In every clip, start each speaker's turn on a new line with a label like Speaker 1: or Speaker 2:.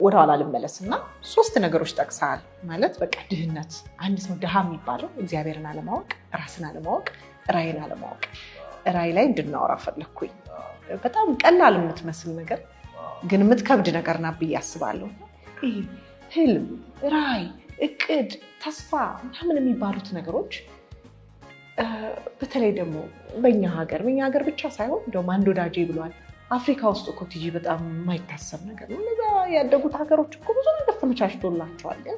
Speaker 1: ወደኋላ ልመለስ እና ሶስት ነገሮች ጠቅሰሃል። ማለት በቃ ድህነት፣ አንድ ሰው ድሃ የሚባለው እግዚአብሔርን አለማወቅ፣ ራስን አለማወቅ፣ ራዕይን አለማወቅ። ራዕይ ላይ እንድናወራ ፈለግኩኝ። በጣም ቀላል የምትመስል ነገር ግን የምትከብድ ነገር ናት ብዬ አስባለሁ። ይህ ህልም፣ ራዕይ፣ እቅድ፣ ተስፋ ምናምን የሚባሉት ነገሮች በተለይ ደግሞ በእኛ ሀገር ብቻ ሳይሆን እንደውም አንድ ወዳጄ ብሏል፣ አፍሪካ ውስጥ እኮ ቲጂ በጣም የማይታሰብ ነገር ነው። እነዛ ያደጉት ሀገሮች እኮ ብዙ ነገር ተመቻችቶላቸዋል። ግን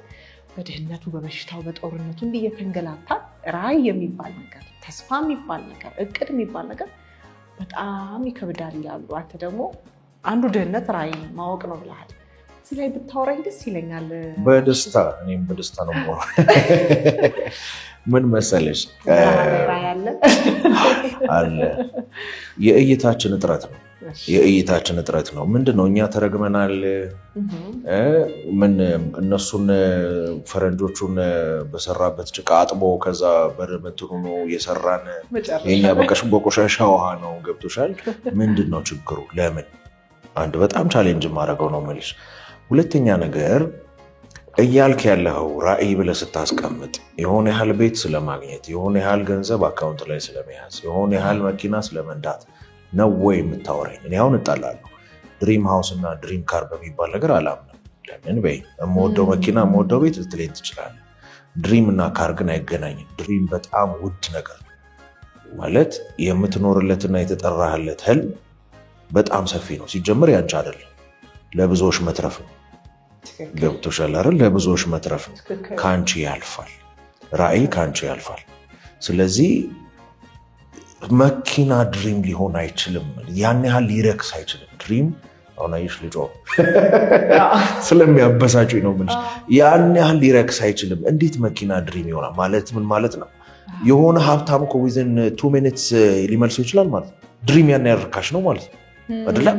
Speaker 1: በድህነቱ፣ በበሽታው፣ በጦርነቱ እንዲህ እየተንገላታ ራዕይ የሚባል ነገር፣ ተስፋ የሚባል ነገር፣ እቅድ የሚባል ነገር በጣም ይከብዳል ይላሉ። አንተ ደግሞ አንዱ ድህነት ራዕይ ማወቅ ነው ብለሃል። እዚህ ላይ ብታወራኝ ደስ ይለኛል።
Speaker 2: በደስታ፣ እኔም በደስታ ነው የማወራው። ምን መሰለሽ፣
Speaker 1: ራዕይ አለ።
Speaker 2: አለ። የእይታችን እጥረት ነው። የእይታችን እጥረት ነው። ምንድን ነው፣ እኛ ተረግመናል። ምን እነሱን ፈረንጆቹን በሰራበት ጭቃ አጥቦ ከዛ በምትኑ ነው የሰራን፣ የኛ በቆሻሻ ውሃ ነው። ገብቶሻል? ምንድን ነው ችግሩ? ለምን አንድ በጣም challenge የማደርገው ነው የምልሽ። ሁለተኛ ነገር እያልክ ያለኸው ራዕይ ብለህ ስታስቀምጥ የሆነ ያህል ቤት ስለማግኘት፣ የሆነ ያህል ገንዘብ account ላይ ስለመያዝ፣ የሆነ ያህል መኪና ስለመንዳት ነው ወይ የምታወራኝ? እኔ አሁን እጣላለሁ። Dream house እና dream car በሚባል ነገር አላምንም። ለምን በይ፣ የምወደው መኪና፣ የምወደው ቤት ልትለኝ ትችላለህ። Dream እና car ግን አይገናኝም። Dream በጣም ውድ ነገር ነው። ማለት የምትኖርለትና የተጠራህለት ህልም በጣም ሰፊ ነው። ሲጀምር ያንቺ አይደለም፣ ለብዙዎች መትረፍ ነው። ገብቶሻል አይደል? ለብዙዎች መትረፍ ነው። ከአንቺ ያልፋል። ራዕይ ከአንቺ ያልፋል። ስለዚህ መኪና dream ሊሆን አይችልም። ያን ያህል ሊረክስ አይችልም። Dream አሁን አየሽ ልጆ ስለሚያበሳጩኝ ነው የምልሽ። ያን ያህል ሊረክስ አይችልም። እንዴት መኪና dream ይሆናል? ማለት ምን ማለት ነው? የሆነ ሀብታም እኮ within 2 minutes ሊመልሰው ይችላል ማለት ነው። Dream ያን ያህል ርካሽ ነው ማለት ነው አይደለም?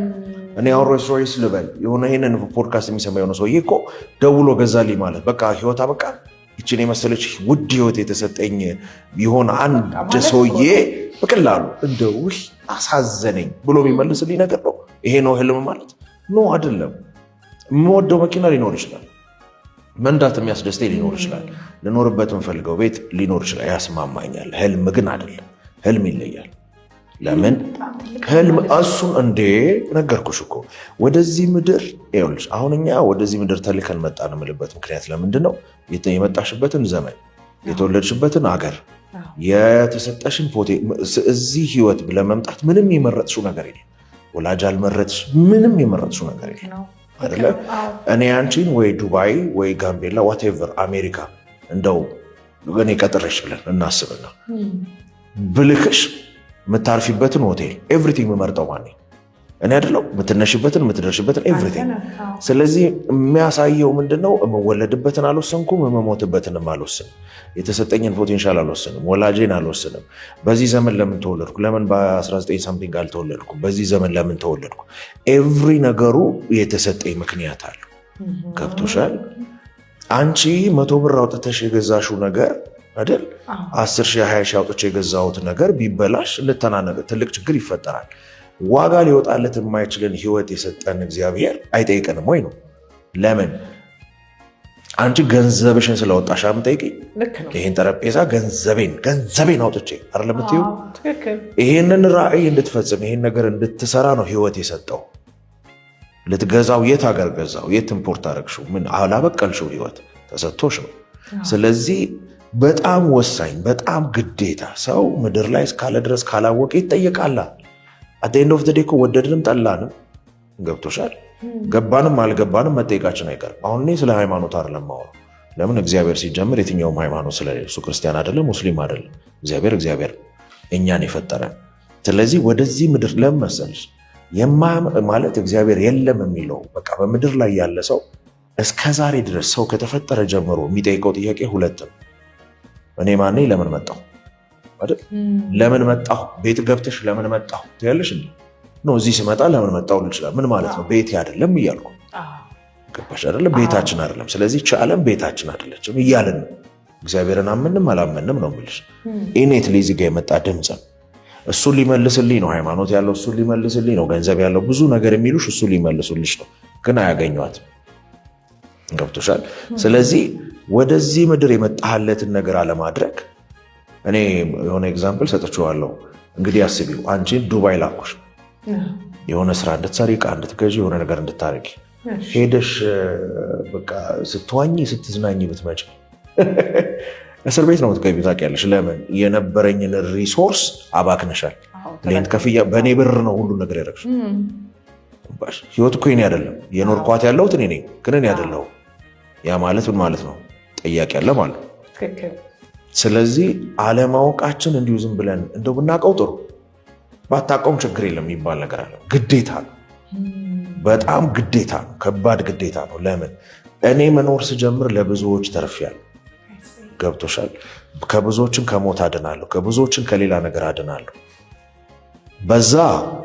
Speaker 2: እኔ አሁን ሮልስ ሮይስ ልበል፣ የሆነ ይሄንን ፖድካስት የሚሰማ የሆነ ሰውዬ እኮ ደውሎ ገዛልኝ ማለት በቃ ህይወት አበቃ። ይችን የመሰለች ውድ ህይወት የተሰጠኝ የሆነ አንድ ሰውዬ በቀላሉ እንደ ውይ አሳዘነኝ ብሎ የሚመልስልኝ ነገር ነው። ይሄ ነው ህልም ማለት? No፣ አይደለም። የምወደው መኪና ሊኖር ይችላል። መንዳት የሚያስደስተኝ ሊኖር ይችላል። ልኖርበት የምፈልገው ቤት ሊኖር ይችላል። ያስማማኛል። ህልም ግን አይደለም። ህልም ይለያል። ለምን ህልም እሱን እንዴ ነገርኩሽ እኮ፣ ወደዚህ ምድር ይኸውልሽ፣ አሁን እኛ ወደዚህ ምድር ተልከን መጣን የምልበት ምክንያት ለምንድን ነው? የመጣሽበትን ዘመን፣ የተወለድሽበትን አገር፣ የተሰጠሽን እዚህ ህይወት ለመምጣት ምንም የመረጥሽው ነገር የለም። ወላጅ አልመረጥሽ፣ ምንም የመረጥሽው ነገር የለም አይደለ? እኔ አንቺን ወይ ዱባይ ወይ ጋምቤላ whatever አሜሪካ እንደው እኔ ቀጥሬሽ ብለን እናስብና ብልክሽ የምታርፊበትን ሆቴል everything የምመርጠው ማን? እኔ አይደለው? የምትነሽበትን፣ የምትደርሽበትን everything። ስለዚህ የሚያሳየው ምንድነው? የምወለድበትን አልወሰንኩም፣ የምሞትበትንም አልወስንም። የተሰጠኝን potential አልወስንም፣ ወላጄን አልወስንም። በዚህ ዘመን ለምን ተወለድኩ? ለምን በ19 something አልተወለድኩም? በዚህ ዘመን ለምን ተወለድኩ? Every ነገሩ የተሰጠኝ ምክንያት አለው። ገብቶሻል? አንቺ 100 ብር አውጥተሽ የገዛሽው ነገር አይደል? 10,000፣ 20,000 አውጥቼ የገዛሁት ነገር ቢበላሽ ልተናነቅ ትልቅ ችግር ይፈጠራል። ዋጋ ሊወጣለት የማይችልን ህይወት የሰጠን እግዚአብሔር አይጠይቀንም ወይ ነው? ለምን አንቺ ገንዘብሽን ስለወጣሽ የምጠይቅኝ? ይህን ጠረጴዛ ገንዘቤን አውጥቼ አይደለም የምትይው? ይሄንን ራዕይ እንድትፈጽም፣ ይሄን ነገር እንድትሰራ ነው ህይወት የሰጠው። ልትገዛው የት ሀገር ገዛው? የት import አደረግሽው? ምን አላበቀልሽው? ህይወት ተሰጥቶሽ ነው። ስለዚህ በጣም ወሳኝ፣ በጣም ግዴታ፣ ሰው ምድር ላይ እስካለ ድረስ ካላወቀ ይጠየቃላ። At end of the day እኮ ወደድንም ጠላንም፣ ገብቶሻል፣ ገባንም አልገባንም መጠየቃችን አይቀርም። አሁን እኔ ስለ ሃይማኖት አይደለም የማወራው። ለምን እግዚአብሔር ሲጀምር የትኛውም ሃይማኖት ስለሌለ እሱ ክርስቲያን አይደለም፣ ሙስሊም አይደለም። እግዚአብሔር እግዚአብሔር እኛን የፈጠረን። ስለዚህ ወደዚህ ምድር ለምን መሰለሽ ማለት እግዚአብሔር የለም የሚለው፣ በቃ በምድር ላይ ያለ ሰው እስከ ዛሬ ድረስ ሰው ከተፈጠረ ጀምሮ የሚጠይቀው ጥያቄ ሁለት ነው። እኔ ማነኝ? ለምን መጣሁ? አይደል? ለምን መጣሁ? ቤት ገብተሽ ለምን መጣሁ ትያለሽ እንዴ? No፣ እዚህ ስመጣ ለምን መጣሁ ልል ይችላል። ምን ማለት ነው? ቤቴ አይደለም እያልኩ፣ ገባሽ አይደለም? ቤታችን አይደለም። ስለዚህ ይህች ዓለም ቤታችን አይደለችም እያልን ነው። እግዚአብሔርን አመንም አላመንም ነው የምልሽ። Innately እዚህ ጋ የመጣ ድምፅ ነው። እሱን ሊመልስልኝ ነው ሃይማኖት ያለው፣ እሱን ሊመልስልኝ ነው ገንዘብ ያለው፣ ብዙ ነገር የሚሉሽ እሱን ሊመልሱልሽ ነው፣ ግን አያገኟትም። ገብቶሻል? ስለዚህ ወደዚህ ምድር የመጣህለትን ነገር አለማድረግ፣ እኔ የሆነ example ሰጥቼዋለሁ። እንግዲህ አስቢው፣ አንቺን ዱባይ ላኩሽ የሆነ ስራ እንድትሰሪ፣ ዕቃ እንድትገዢ፣ የሆነ ነገር እንድታደርጊ። ሄደሽ በቃ ስትዋኝ ስትዝናኝ ብትመጪ እስር ቤት ነው የምትገቢው። ታውቂያለሽ። ለምን? የነበረኝን resource አባክነሻል። Rent ከፍያ በእኔ ብር ነው ሁሉ ነገር ያደረግሽው። ህይወት እኮ የኔ አይደለም። የኖርኳት ያለሁት እኔ ነኝ፣ ግን እኔ አይደለሁም። ያ ማለት ምን ማለት ነው? ጠያቂ አለ ማለት ነው። ስለዚህ አለማወቃችን እንዲሁ ዝም ብለን እንደው ብናውቀው ጥሩ፣ ባታውቀውም ችግር የለም የሚባል ነገር አለ። ግዴታ ነው፣ በጣም ግዴታ ነው፣ ከባድ ግዴታ ነው። ለምን? እኔ መኖር ስጀምር ለብዙዎች ተርፌያለሁ። ገብቶሻል? ከብዙዎችን ከሞት አድናለሁ፣ ከብዙዎችን ከሌላ ነገር አድናለሁ። በዛ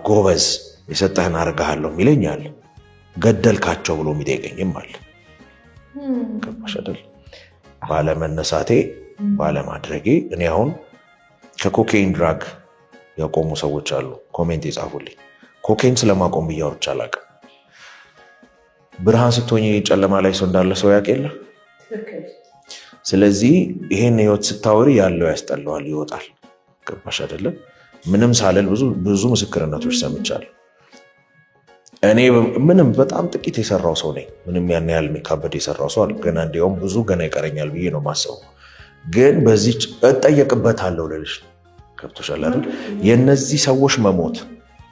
Speaker 2: ጎበዝ የሰጠህን አድርጌሃለሁ የሚለኝ አለ። ገደልካቸው ብሎ የሚጠይቀኝም አለ። ገባሽ አይደል? ባለመነሳቴ፣ ባለማድረጌ። እኔ አሁን ከ cocaine drug ያቆሙ ሰዎች አሉ comment የጻፉልኝ። ኮኬን ስለማቆም ብዬ አውርቼ አላውቅም። ብርሃን ስትሆኝ ጨለማ ላይ ሰው እንዳለ ሰው ያውቅ የለ። ስለዚህ ይሄን ህይወት ስታወሪ ያለው ያስጠላዋል፣ ይወጣል። ገባሽ አይደለም? ምንም ሳልል ብዙ ብዙ ምስክርነቶች ሰምቻለሁ። እኔ ምንም በጣም ጥቂት የሰራው ሰው ነኝ። ምንም ያን ያህል የሚካበድ የሰራው ሰው አለ። ገና እንዲያውም ብዙ ገና ይቀረኛል ብዬ ነው የማስበው። ግን በዚች እጠየቅበታለሁ ልልሽ ነው። ገብቶሻል አይደል? የነዚህ ሰዎች መሞት፣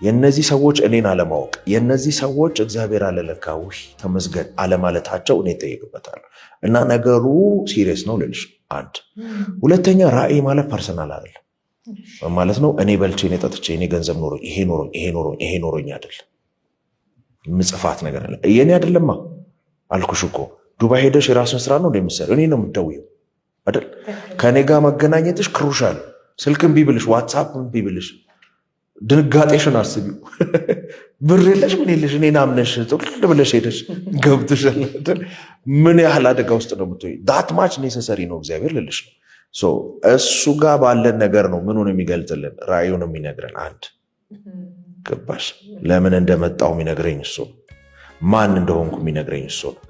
Speaker 2: የነዚህ ሰዎች እኔን አለማወቅ፣ የነዚህ ሰዎች እግዚአብሔር አለ ለካ ውይ ተመስገን አለማለታቸው እኔ እጠየቅበታለሁ። እና ነገሩ serious ነው ልልሽ። አንድ ሁለተኛ፣ ራዕይ ማለት personal አይደለም ማለት ነው። እኔ በልቼ፣ እኔ ጠጥቼ፣ እኔ ገንዘብ ኖሮኝ፣ ይሄ ኖሮኝ፣ ይሄ ኖሮኝ፣ ይሄ ኖሮኝ አይደለም። ምጽፋት ነገር አለ፣ የኔ አይደለማ። አልኩሽ እኮ፣ ዱባይ ሄደሽ የራስን ስራ ነው እንደምትሰሪው፣ እኔ ነው የምትደውይው አይደል? ከእኔ ጋር መገናኘትሽ crucial። ስልክ እምቢ ብልሽ፣ WhatsApp እምቢ ብልሽ ድንጋጤሽን አስቢው። ብር የለሽ፣ ምን የለሽ፣ እኔን አምነሽ ጥቅል ብለሽ ሄደሽ፣ ገብቶሻል አይደል? ምን ያህል አደጋ ውስጥ ነው የምትሆኚው? That much necessary ነው እግዚአብሔር ልልሽ ነው። እሱ ጋር ባለን ነገር ነው ምኑን የሚገልጥልን፣ ራእዩን የሚነግረን። አንድ ገባሽ? ለምን እንደመጣው የሚነግረኝ እሱ ነው። ማን እንደሆንኩ የሚነግረኝ እሱ ነው።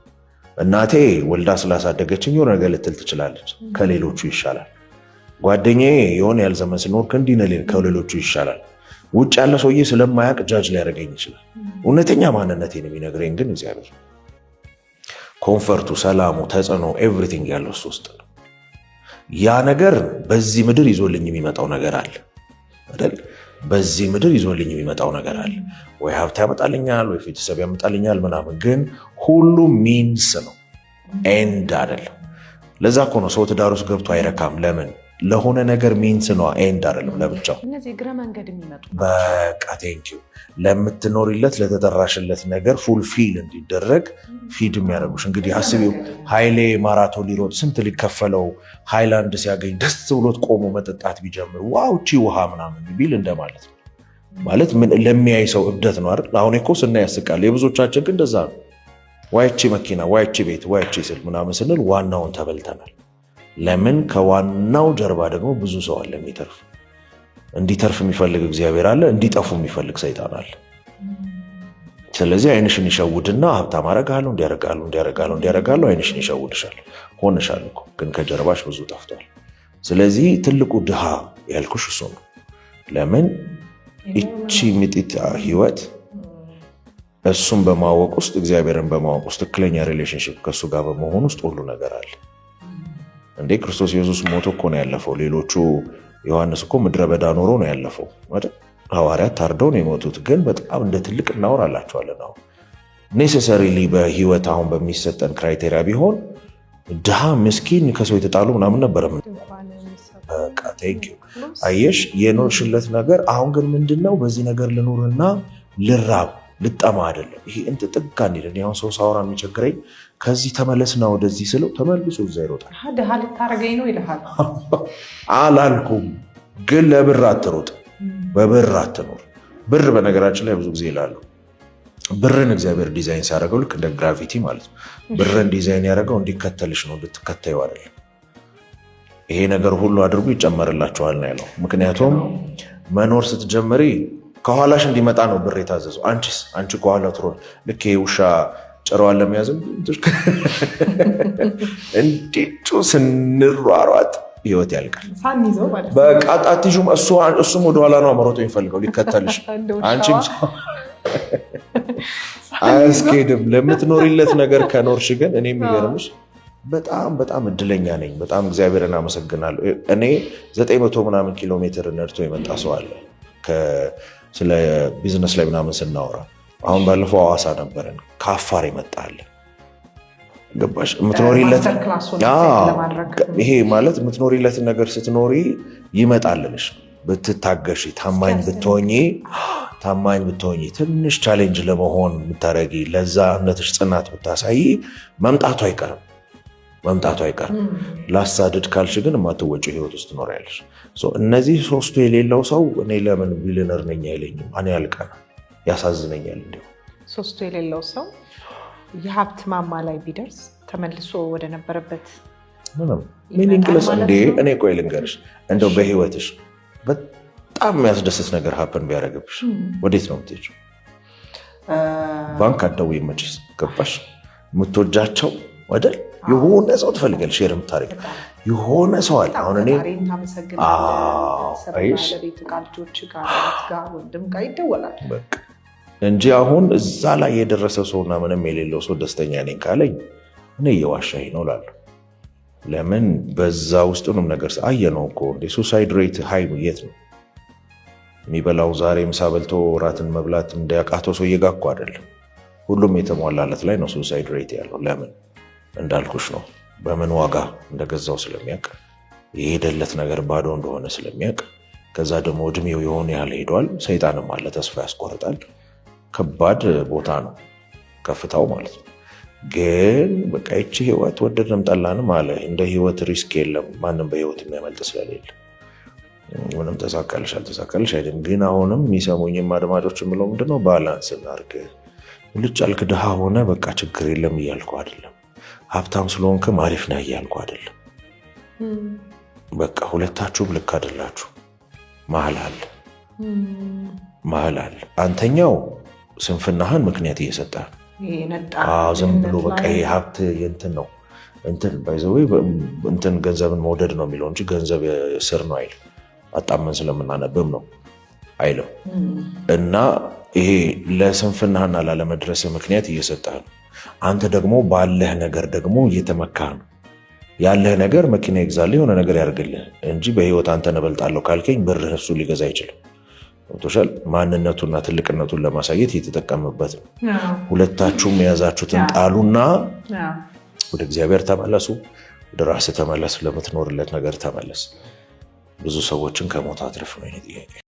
Speaker 2: እናቴ ወልዳ ስላሳደገችኝ የሆነ ነገር ልትል ትችላለች፣ ከሌሎቹ ይሻላል። ጓደኛዬ የሆነ ያህል ዘመን ስኖር እንዲህ ነህ ከሌሎቹ ይሻላል። ውጭ ያለ ሰውዬ ስለማያውቅ judge ሊያደርገኝ ይችላል። እውነተኛ ማንነቴን የሚነግረኝ ግን እግዚአብሔር። Comfort ኡ፣ ሰላሙ፣ ተጽዕኖ፣ everything ያለው እሱ ውስጥ ነው። ያ ነገር በዚህ ምድር ይዞልኝ የሚመጣው ነገር አለ አይደል? በዚህ ምድር ይዞልኝ የሚመጣው ነገር አለ። ወይ ሀብት ያመጣልኛል፣ ወይ ቤተሰብ ያመጣልኛል ምናምን። ግን ሁሉ means ነው፣ end አይደለም። ለዛ እኮ ነው ሰው ትዳር ውስጥ ገብቶ አይረካም። ለምን? ለሆነ ነገር means ነው፣ end አይደለም ለብቻው።
Speaker 1: እነዚህ እግረ መንገድ የሚመጡ።
Speaker 2: በቃ thank you። ለምትኖሪለት፣ ለተጠራሽለት ነገር fulfill እንዲደረግ feed የሚያደርጉሽ። እንግዲህ አስቢው፣ ኃይሌ ማራቶን ሊሮጥ ስንት ሊከፈለው ሃይላንድ ሲያገኝ ደስ ብሎት ቆሞ መጠጣት ቢጀምር wow ቺ ውሃ ምናምን ቢል እንደማለት ነው። ማለት ምን ለሚያይ ሰው እብደት ነው አይደል? አሁን እኮ ስናይ ያስቃል። የብዙዎቻችን ግን እንደዛ ነው። ዋይቺ መኪና፣ ዋይቺ ቤት፣ ዋይቺ ስል ምናምን ስንል ዋናውን ተበልተናል። ለምን? ከዋናው ጀርባ ደግሞ ብዙ ሰው አለ የሚተርፍ። እንዲተርፍ የሚፈልግ እግዚአብሔር አለ፣ እንዲጠፉ የሚፈልግ ሰይጣን አለ። ስለዚህ አይንሽን ይሸውድና ሀብታም አረጋለሁ፣ እንዲያረጋለሁ፣ እንዲያረጋለሁ፣ እንዲያረጋለሁ፣ አይንሽን ይሸውድሻል። ሆነሻል እኮ፣ ግን ከጀርባሽ ብዙ ጠፍቷል። ስለዚህ ትልቁ ድሃ ያልኩሽ እሱ ነው። ለምን? እቺ ሚጢት ህይወት እሱን በማወቅ ውስጥ፣ እግዚአብሔርን በማወቅ ውስጥ፣ ትክክለኛ relationship ከእሱ ጋር በመሆን ውስጥ ሁሉ ነገር አለ። እንዴ፣ ክርስቶስ ኢየሱስ ሞቶ እኮ ነው ያለፈው። ሌሎቹ፣ ዮሐንስ እኮ ምድረ በዳ ኖሮ ነው ያለፈው አይደል? ሐዋርያት ታርደው ነው የሞቱት። ግን በጣም እንደ ትልቅ እናወራላቸዋለን። አሁን necessarily በህይወት አሁን በሚሰጠን criteria ቢሆን ድሃ፣ ምስኪን፣ ከሰው የተጣሉ ምናምን ነበረ። በቃ thank you። አየሽ፣ የኖርሽለት ነገር። አሁን ግን ምንድን ነው? በዚህ ነገር ልኑርና ልራብ ልጠማ አይደለም። ይሄ እንት ጥጋ እንሂድ። አሁን ሰው ሳወራ የሚቸግረኝ ከዚህ ተመለስና ወደዚህ ስለው ተመልሶ እዛ ይሮጣል።
Speaker 1: ድሃ ልታረገኝ ነው ይልሃል።
Speaker 2: አላልኩም፣ ግን ለብር አትሮጥ፣ በብር አትኖር። ብር በነገራችን ላይ ብዙ ጊዜ ይላሉ፣ ብርን እግዚአብሔር ዲዛይን ሲያደርገው ልክ እንደ gravity ማለት ነው። ብርን ዲዛይን ያደረገው እንዲከተልሽ ነው፣ እንድትከተይው አይደለም። ይሄ ነገር ሁሉ አድርጉ ይጨመርላችኋል ነው ያለው። ምክንያቱም መኖር ስትጀምሪ ከኋላሽ እንዲመጣ ነው ብር የታዘዘው። አንቺስ አንቺ ከኋላ ትሮ ልክ ይሄ ውሻ ጭራዋን ለመያዝም እንዲጩ ስንሯሯጥ ህይወት ያልቃል። በቃ አትይዥም። እሱም ወደኋላ ነው መሮጥ የሚፈልገው ሊከተልሽ፣ አንቺም አያስኬድም። ለምትኖሪለት ነገር ከኖርሽ ግን እኔ የሚገርምሽ በጣም በጣም እድለኛ ነኝ። በጣም እግዚአብሔርን አመሰግናለሁ። እኔ 900 ምናምን ኪሎ ሜትር ነድቶ የመጣ ሰው አለ። ስለ ቢዝነስ ላይ ምናምን ስናወራ አሁን ባለፈው ሐዋሳ ነበረን። ከአፋር የመጣ አለ። ገባሽ? የምትኖሪለት ይሄ ማለት የምትኖሪለትን ነገር ስትኖሪ ይመጣልልሽ። ብትታገሺ፣ ታማኝ ብትሆኚ፣ ትንሽ challenge ለመሆን የምታደርጊ፣ ለዛ እምነትሽ ጽናት ብታሳይ መምጣቱ አይቀርም መምጣቱ አይቀርም። ላሳድድ ካልሽ ግን የማትወጪው ህይወት ውስጥ ትኖሪያለሽ። እነዚህ ሶስቱ የሌለው ሰው እኔ ለምን ቢሊነር ነኝ አይለኝም። እኔ ያልቀና ያሳዝነኛል። እንዲሁ
Speaker 1: ሶስቱ የሌለው ሰው የሀብት ማማ ላይ ቢደርስ ተመልሶ ወደ ነበረበት
Speaker 2: ምንም meaningless። እንዴ እኔ ቆይ ልንገርሽ፣ እንደው በህይወትሽ በጣም የሚያስደስት ነገር happen ቢያደርግብሽ ወዴት ነው የምትሄጂው? ባንክ አትደውይም መቼስ፣ ገባሽ? የምትወጃቸው አይደል? የሆነ ሰው ትፈልጋለሽ፣ share የምታደርጊው የሆነ ሰው አለ። አሁን እኔ
Speaker 1: ባለቤት ጋር፣ ልጆች ጋር፣ ጋር፣ ወንድም ጋር ይደወላል
Speaker 2: እንጂ አሁን እዛ ላይ የደረሰ ሰውና ምንም የሌለው ሰው ደስተኛ ነኝ ካለኝ እኔ እየዋሻኝ ነው እላለሁ። ለምን በዛ ውስጥ ምንም ነገር አየነው እኮ እንደ suicide rate high የት ነው የሚበላው? ዛሬ ምሳ በልቶ እራትን መብላት እንዲያቃተው ሰውዬ ጋ እኮ አይደለም። ሁሉም የተሟላለት ላይ ነው suicide rate ያለው። ለምን እንዳልኩሽ ነው፣ በምን ዋጋ እንደገዛው ስለሚያውቅ፣ የሄደለት ነገር ባዶ እንደሆነ ስለሚያውቅ፣ ከዛ ደግሞ እድሜው የሆነ ያህል ሄዷል። ሰይጣንም አለ፣ ተስፋ ያስቆርጣል። ከባድ ቦታ ነው ከፍታው ማለት ነው። ግን በቃ ይቺ ህይወት ወደድንም ጠላንም አለ እንደ ህይወት risk የለም። ማንም በህይወት የሚያመልጥ ስለሌለ ምንም ተሳካልሽ አልተሳካልሽ አይደለም። ግን አሁንም የሚሰሙኝም አድማጮች የምለው ምንድነው balance እናድርግ። ልጭ አልክ ድሃ ሆነ በቃ ችግር የለም እያልኩ አይደለም። ሀብታም ስለሆንክም አሪፍ ነህ እያልኩ አይደለም። በቃ ሁለታችሁም ልክ አይደላችሁ። መሀል አለ፣ መሀል አለ። አንተኛው ስንፍናህን ምክንያት እየሰጠህ ዝም ብሎ በቃ ይሄ ሀብት እንትን ነው እንትን by the way እንትን ገንዘብን መውደድ ነው የሚለው እንጂ ገንዘብ ስር ነው አይልም። አጣመን ስለምናነብም ነው አይልም። እና ይሄ ለስንፍናህና ላለመድረስ ምክንያት እየሰጠህ ነው። አንተ ደግሞ ባለህ ነገር ደግሞ እየተመካህ ነው። ያለህ ነገር መኪና ይግዛልህ፣ የሆነ ነገር ያደርግልህ እንጂ በህይወት አንተን እበልጣለሁ ካልከኝ ብርህ እሱ ሊገዛ አይችልም። ገብቶሻል? ማንነቱና ትልቅነቱን ለማሳየት እየተጠቀምበት ነው። ሁለታችሁም የያዛችሁትን ጣሉና ወደ እግዚአብሔር ተመለሱ፣ ወደ ራስህ ተመለስ፣ ለምትኖርለት ነገር ተመለስ። ብዙ ሰዎችን ከሞት አትርፍ ነው የእኔ ጥያቄ።